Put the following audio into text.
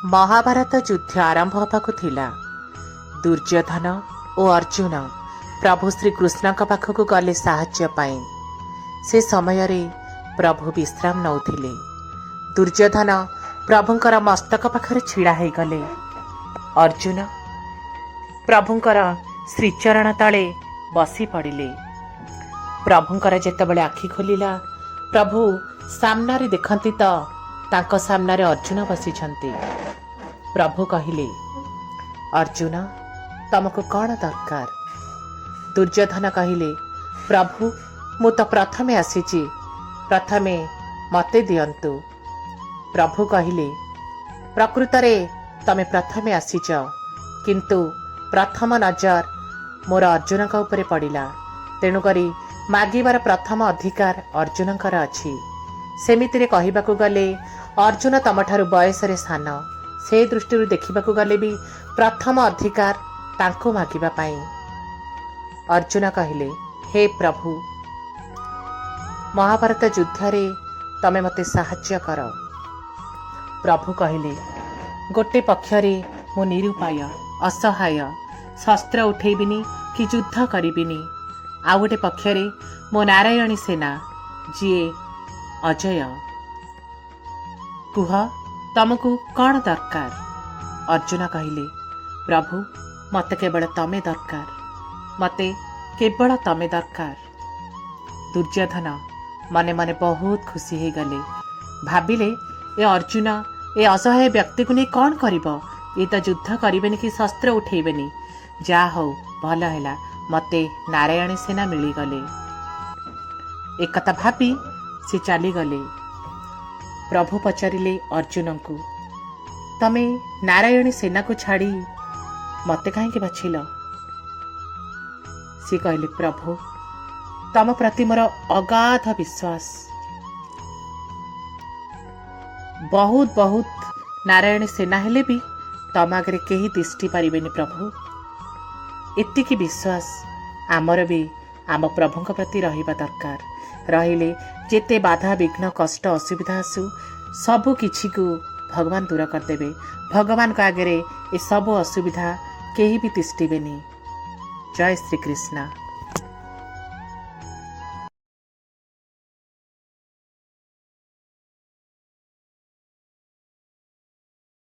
ମହାଭାରତ ଯୁଦ୍ଧ ଆରମ୍ଭ ହେବାକୁ ଥିଲା। ଦୁର୍ଯ୍ୟୋଧନ ଓ ଅର୍ଜୁନ ପ୍ରଭୁ ଶ୍ରୀକୃଷ୍ଣଙ୍କ ପାଖକୁ ଗଲେ ସାହାଯ୍ୟ ପାଇଁ। ସେ ସମୟରେ ପ୍ରଭୁ ବିଶ୍ରାମ ନେଉଥିଲେ। ଦୁର୍ଯ୍ୟୋଧନ ପ୍ରଭୁଙ୍କର ମସ୍ତକ ପାଖରେ ଛିଡ଼ା ହେଇଗଲେ। ଅର୍ଜୁନ ପ୍ରଭୁଙ୍କର ଶ୍ରୀଚରଣ ତଳେ ବସି ପଡ଼ିଲେ। ପ୍ରଭୁଙ୍କର ଯେତେବେଳେ ଆଖି ଖୋଲିଲା, ପ୍ରଭୁ ସାମ୍ନାରେ ଦେଖନ୍ତି ତ ତାଙ୍କ ସାମ୍ନାରେ ଅର୍ଜୁନ ବସିଛନ୍ତି। ପ୍ରଭୁ କହିଲେ, "ଅର୍ଜୁନ, ତମକୁ କ'ଣ ଦରକାର?" ଦୁର୍ଯ୍ୟୋଧନ କହିଲେ, "ପ୍ରଭୁ, ମୁଁ ତ ପ୍ରଥମେ ଆସିଛି, ପ୍ରଥମେ ମୋତେ ଦିଅନ୍ତୁ।" ପ୍ରଭୁ କହିଲେ, "ପ୍ରକୃତରେ ତମେ ପ୍ରଥମେ ଆସିଛ, କିନ୍ତୁ ପ୍ରଥମ ନଜର ମୋର ଅର୍ଜୁନଙ୍କ ଉପରେ ପଡ଼ିଲା। ତେଣୁକରି ମାଗିବାର ପ୍ରଥମ ଅଧିକାର ଅର୍ଜୁନଙ୍କର ଅଛି। ସେମିତିରେ କହିବାକୁ ଗଲେ ଅର୍ଜୁନ ତମଠାରୁ ବୟସରେ ସାନ। ସେ ଦୃଷ୍ଟିରୁ ଦେଖିବାକୁ ଗଲେ ବି ପ୍ରଥମ ଅଧିକାର ତାଙ୍କୁ ମାଗିବା ପାଇଁ।" ଅର୍ଜୁନ କହିଲେ, "ହେ ପ୍ରଭୁ, ମହାଭାରତ ଯୁଦ୍ଧରେ ତମେ ମୋତେ ସାହାଯ୍ୟ କର।" ପ୍ରଭୁ କହିଲେ, "ଗୋଟେ ପକ୍ଷରେ ମୁଁ ନିରୁପାୟ, ଅସହାୟ, ଶସ୍ତ୍ର ଉଠେଇବିନି କି ଯୁଦ୍ଧ କରିବିନି। ଆଉ ଗୋଟେ ପକ୍ଷରେ ମୋ ନାରାୟଣୀ ସେନା, ଯିଏ ଅଜେୟ। କୁହ, ତମକୁ କ'ଣ ଦରକାର?" ଅର୍ଜୁନ କହିଲେ, "ପ୍ରଭୁ, ମୋତେ କେବଳ ତମେ ଦରକାର। ମୋତେ କେବଳ ତମେ ଦରକାର।" ଦୁର୍ଯ୍ୟୋଧନ ମନେ ମନେ ବହୁତ ଖୁସି ହେଇଗଲେ। ଭାବିଲେ, ଏ ଅର୍ଜୁନ ଏ ଅସହାୟ ବ୍ୟକ୍ତିକୁ ନେଇ କ'ଣ କରିବ? ଏ ତ ଯୁଦ୍ଧ କରିବେନି କି ଶସ୍ତ୍ର ଉଠେଇବେନି। ଯାହା ହଉ, ଭଲ ହେଲା, ମୋତେ ନାରାୟଣୀ ସେନା ମିଳିଗଲେ। ଏକଥା ଭାବି ସେ ଚାଲିଗଲେ। ପ୍ରଭୁ ପଚାରିଲେ ଅର୍ଜୁନଙ୍କୁ, "ତମେ ନାରାୟଣୀ ସେନାକୁ ଛାଡ଼ି ମୋତେ କାହିଁକି ବାଛିଲ?" ସେ କହିଲେ, "ପ୍ରଭୁ, ତମ ପ୍ରତି ମୋର ଅଗାଧ ବିଶ୍ୱାସ। ବହୁତ ବହୁତ ନାରାୟଣୀ ସେନା ହେଲେ ବି ତମ ଆଗରେ କେହି ତିଷ୍ଠି ପାରିବେନି ପ୍ରଭୁ।" ଏତିକି ବିଶ୍ୱାସ ଆମର ବି ଆମ ପ୍ରଭୁଙ୍କ ପ୍ରତି ରହିବା ଦରକାର। ରହିଲେ ଯେତେ ବାଧା, ବିଘ୍ନ, କଷ୍ଟ, ଅସୁବିଧା ଆସୁ, ସବୁ କିଛିକୁ ଭଗବାନ ଦୂର କରିଦେବେ। ଭଗବାନଙ୍କ ଆଗରେ ଏସବୁ ଅସୁବିଧା କେହି ବି ତିଷ୍ଠିବେନି। ଜୟ ଶ୍ରୀକୃଷ୍ଣ।